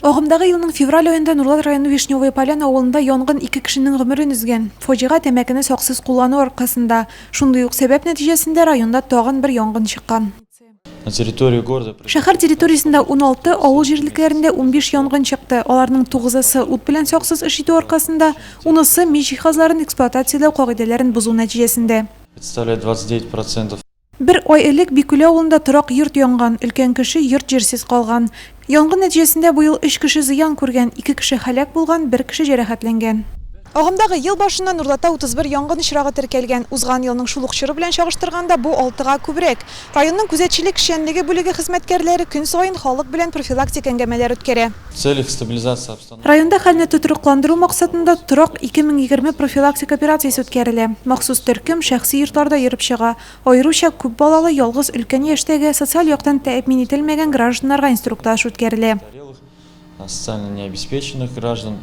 Агымдагы елның февраль аенда Нурлат районы Вишневая Поляна авылында янгын ике кешенең гомерен өзгән. Фаҗига тәмәкене саксыз куллану аркасында. Шундый ук сәбәп нәтиҗәсендә районда тагын бер янгын чыккан. На территории города. Шәһәр территориясендә 16, авыл җирлекләрендә 15 янгын чыкты. Аларның тугызысы ут белән саксыз эш итү аркасында, унысы мич җиһазларын эксплуатацияләү кагыйдәләрен бозу нәтиҗәсендә. Представляет 29 процентов. Бер ай элек Бикүле авылында торак йорт янган, өлкән кеше йорт-җирсез калган. Янгын нәтиҗәсендә быел өч кеше зыян күргән, ике кеше һәлак булган, бер кеше җәрәхәтләнгән. Агымдагы ел башыннан Нурлатта 31 янгын очрагы теркәлгән. Узган елның шул ук чоры белән чагыштырганда, бу алтыга күбрәк. Районның күзәтчелек эшчәнлеге бүлеге хезмәткәрләре көн саен халык белән профилактик әңгәмәләр үткәрә. В целях стабилизации обстановки. Районда хәлне тотрыкландыру максатында Торак 2020 профилактик операциясе үткәрелә. Махсус төркем шәхси йортларда йөреп чыга. Аеруча күп балалы, ялгыз өлкән яшьтәге, социаль яктан тәэмин ителмәгән гражданнарга инструктаж үткәрелә. Социально необеспеченных граждан.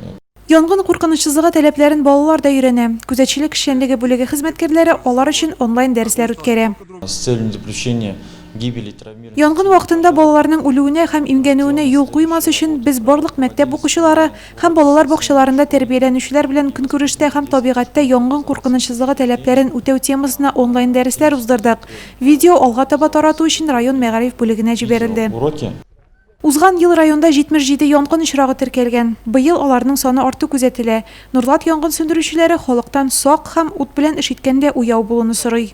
Янгын куркынычсызлыгы таләпләрен балалар да өйрәнә. Күзәтчелек эшчәнлеге бүлеге хезмәткәрләре алар өчен онлайн дәресләр үткәрә. С целью недопущения гибели травмированных. Янгын вакытында балаларның үлүенә һәм имгәнүенә юл куймас өчен, без барлык мәктәп укучылары һәм балалар бакчаларында тәрбияләнүчеләр белән көнкүрештә һәм табигатьтә янгын куркынычсызлыгы таләпләрен үтәү темасына онлайн дәресләр уздырдык. Видео алга таба тарату өчен район мәгариф бүлегенә җибәрелде. Уроки. Узган ел районда 77 янгын очрагы теркәлгән. Быел аларның саны арту күзәтелә. Нурлат янгын сүндерүчеләре халыктан сак һәм ут белән эш иткәндә уяу булуны сорый.